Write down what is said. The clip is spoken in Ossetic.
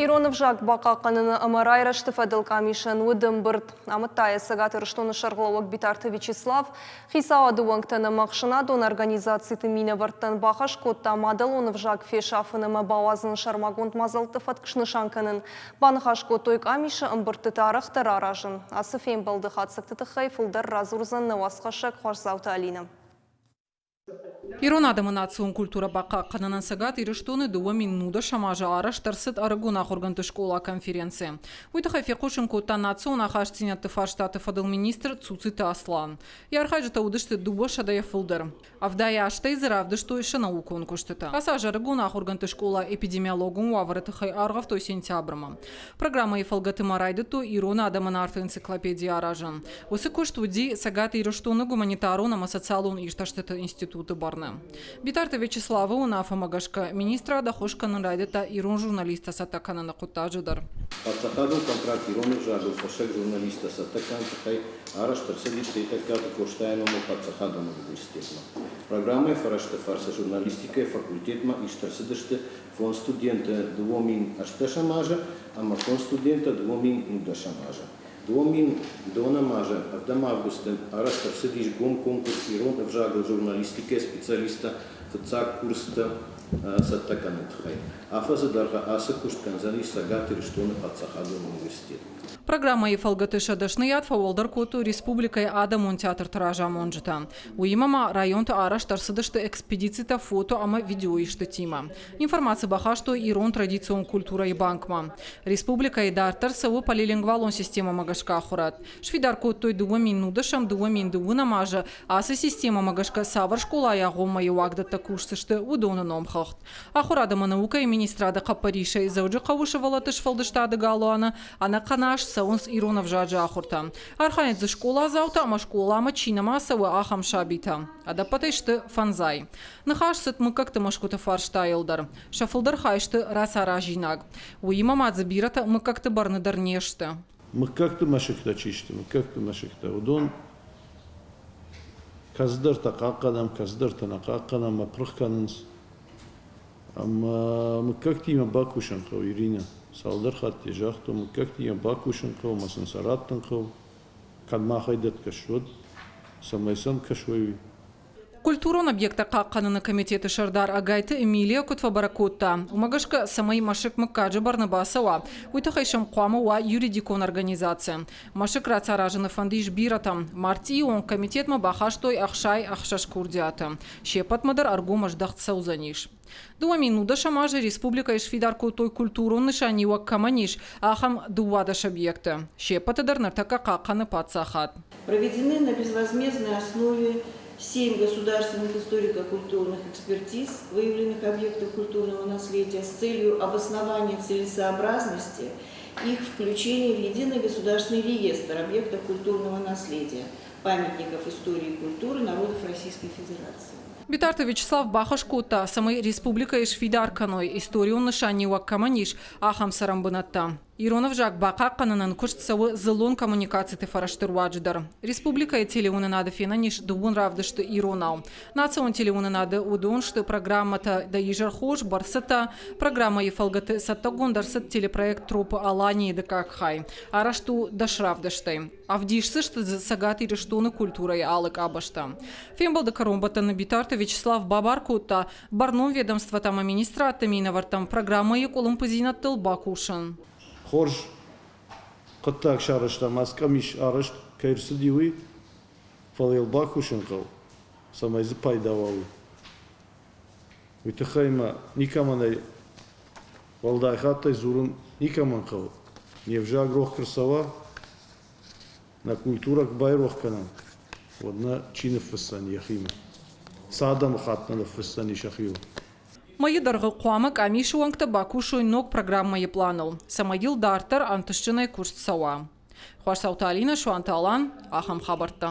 Ирон ӕвзаг бахъахъхъӕныны ӕмӕ райрӕзты фӕдыл къамисӕн уыд ӕмбырд. Амыдта йӕ Цӕгат Ирыстоны сӕргълӕууӕг Битарты Вячеслав. Хицауады уӕнгтӕн ӕмӕ ӕхсӕнадон организациты минӕвӕрттӕн бахӕс кодта мадӕлон ӕвзаг фесафын ӕмӕ бауадзын сӕрмагонд мадзӕлтты фӕтк снысан кӕнын. Баныхас кодтой къамисы ӕмбырдтытӕ арӕхдӕр аразын. Ацы фембӕлды хатдзӕгты тыххӕй фылдӕр радзурдзӕн нӕ уацхӕссӕг Хуасдзауты Алинӕ. Ирон адӕмы национ культурӕ бахъахъхъӕнынӕн Цӕгат Ирыстоны 2019 азы арӕзт ӕрцыд ӕрыгон ахуыргӕндты скъола-конференци. Уый тыххӕй фехъусын кодта национ ахастдзинӕдты фарстаты фӕдыл министр Цуциты Аслан. Йӕ архайджытӕ уыдысты дыууӕсӕдӕйӕ фылдӕр. Ӕвдай азтӕй дзы равдыстой сӕ наукон куыстытӕ. Ацы аз ӕрыгон ахуыргӕндты скъола эпидемиологон уавӕры тыххӕй аргъӕвтой сентябрмӕ. Программӕйы фӕлгӕты ма райдыдтой ирон адӕмы нарты энциклопеди аразын. Уыцы куыст уыди Цӕгат Ирыстоны гуманитарон ӕмӕ социалон иртӕстыты институты бӕрны. Битарты Вячеславы уынаффӕмӕ гӕсгӕ министрад ӕххуыс кӕнын райдыдта ирон журналисттӕ цӕттӕ кӕныны хъуыддаджы дӕр. Паддзахадон контракт ирон ӕвзагыл фыссӕг журналисттӕ цӕттӕ кӕныны тыххӕй арӕзт ӕрцыдис Хетӕгкаты Къостайы номыл паддзахадон университетмӕ. Программӕйы фӕрӕзты фӕрцы журналистикӕйы факультетмӕ ист ӕрцыдысты фондз студенты 2018 азы ӕмӕ фондз студенты 2019 азы. 2010 азы ӕвдӕм августы арӕзт ӕрцыдис гом конкурс ирон ӕвзагыл журналистикӕйы специалисттӕ фыццаг курсты цӕттӕ кӕныны тыххӕй. Афӕдзы дӕргъы ацы куыст кӕндзӕнис Цӕгат Ирыстоны паддзахадон университет. Программӕйы фӕлгӕты сӕ дӕсныйад фӕуӕлдӕр кодтой республикӕйы адӕмон театрты разамонджытӕ. Уыимӕ ма районты арӕзт ӕрцыдысты экспедицитӕ фото ӕмӕ видеоистытимӕ. Информаци бахастой ирон традицион культурӕйы банкмӕ. Республикӕйы дарддӕр цӕуы полилингвалон системӕмӕ гӕсгӕ ахуырад. Сфидар кодтой 2010 2009 азы ацы системӕмӕ гӕсгӕ цавӕр скъолайы агъоммӕйы уагдӕттӕ кусдзысты, уыдоны номхыгъд. Ахуырад ӕмӕ наукӕйы министрады хъӕппӕрисӕй Дзӕуджыхъӕуы сывӕллӕтты сфӕлдыстады галуаны ӕнӕхъӕн аз цӕуынц ирон ӕвзаджы ахуыртӕ. Архайынц дзы скъоладзаутӕ ӕмӕ скъоламӕ чи нӕма цӕуы, ахӕм сабитӕ. Ӕдӕппӕтӕй сты фӕндзай. Ныхас цыд мыггӕгты мӕсгуыты фарстайыл дӕр. Сӕ фылдӕр хай сты рацаразинаг. Уыимӕ ма дзы бирӕтӕ мыггӕгты бӕрны дӕр не сты. Мыггӕгты мӕсыгтӕ чи сты, мыггӕгты мӕсыгтӕ, уыдон кӕцыдӕртӕ хъахъхъӕнӕм, кӕцыдӕртӕ нӕ хъахъхъӕнӕм ӕмӕ пырх кӕнынц. Ӕмӕ мыггӕгтимӕ бакусын хъӕуы, Иринӕ. Цалдӕр хатты загътон, мыггӕгтимӕ бакусын хъӕуы ӕмӕ сын сӕ раттын хъӕуы, кӕд махӕй дӕтгӕ суӕд, цӕмӕй сӕм кӕсой, уый. Культурон объекттӕ хъахъхъӕныны комитеты сӕрдар Ӕгайты Эмилия куыд фӕбӕрӕг кодта, уымӕ гӕсгӕ, цӕмӕй мӕсыг мыггаджы бӕрны бацӕуа, уый тыххӕй сӕм хъуамӕ уа юридикон организаци. Мӕсыг рацаразыны фӕнд ис бирӕтӕм. Мартъийы онг комитетмӕ бахастой 66 курдиаты. Се ппӕтмӕ дӕр ӕргом ӕздӕхт цӕудзӕнис. 2010 азы республикӕйы сфидар кодтой культурон нысаниуӕг кӕмӕн ис, ахӕм 12 объекты. Се ппӕты дӕр ныртӕккӕ хъахъхъӕны паддзахад. Проведены на безвозмездной основе семь государственных историко-культурных экспертиз выявленных объектов культурного наследия с целью обоснования целесообразности их включения в единый государственный реестр объектов культурного наследия, памятников истории и культуры народов Российской Федерации. Битарты Вячеслав бахӕс кодта, цӕмӕй республикӕйы сфидар кӕной, историон нысаниуӕг кӕмӕн ис, ахӕм цӕрӕнбынӕттӕ. Ирон ӕвзаг бахъахъхъӕнынӕн куыст цӕуы дзыллон коммуникациты фӕрӕзты руаджы дӕр. Республикӕйы телеуынынады фенӕн ис дыууын равдысты иронау. Национ телеуынынады уыдон сты программӕтӕ «Дӕ изӕр хорз», «Бӕрцытӕ». Программӕйы фӕлгӕты цӕттӕгонд ӕрцыд телепроект «Тропы Алании» дыккаг хай. Арӕзт у дӕс равдыстӕй. Ӕвдисдзысты дзы Цӕгат Ирыстоны культурӕйы алы къабӕзтӕ. Фембӕлды кӕронбӕттӕны Битарты Вячеслав бабар кодта бӕрнон ведомствотӕ ӕмӕ министрадты минӕвӕрттӕм программӕйы къуылымпыдзинӕдтыл бакусын. Хорз хъуыддаг сарӕзтам, ацы къамис арӕзт кӕй ӕрцыди, уый, фӕлӕ йыл бакусын хъӕуы, цӕмӕй дзы пайда уа, уый. Уый тыххӕй мӕ никӕмӕн ӕй уӕлдай хаттӕй дзурын никӕмӕн хъӕуы. Не взаг рох куы рцӕуа, нӕ культурӕ куы байрох кӕнӕм, уӕд нӕ чи ныффысдзӕн йӕхимӕ? Цы адӕмыхатт нӕ ныффысдзӕни сӕхиуыл? Мӕйы дӕргъы хъуамӕ къамисы уӕнгтӕ бакусой ног программӕйы пъланыл, цӕмӕй йыл дарддӕр ӕнтыстджынӕй куыст цӕуа. Хуасауты Алинӕ, Суанты Алан, ахӕм хабӕрттӕ.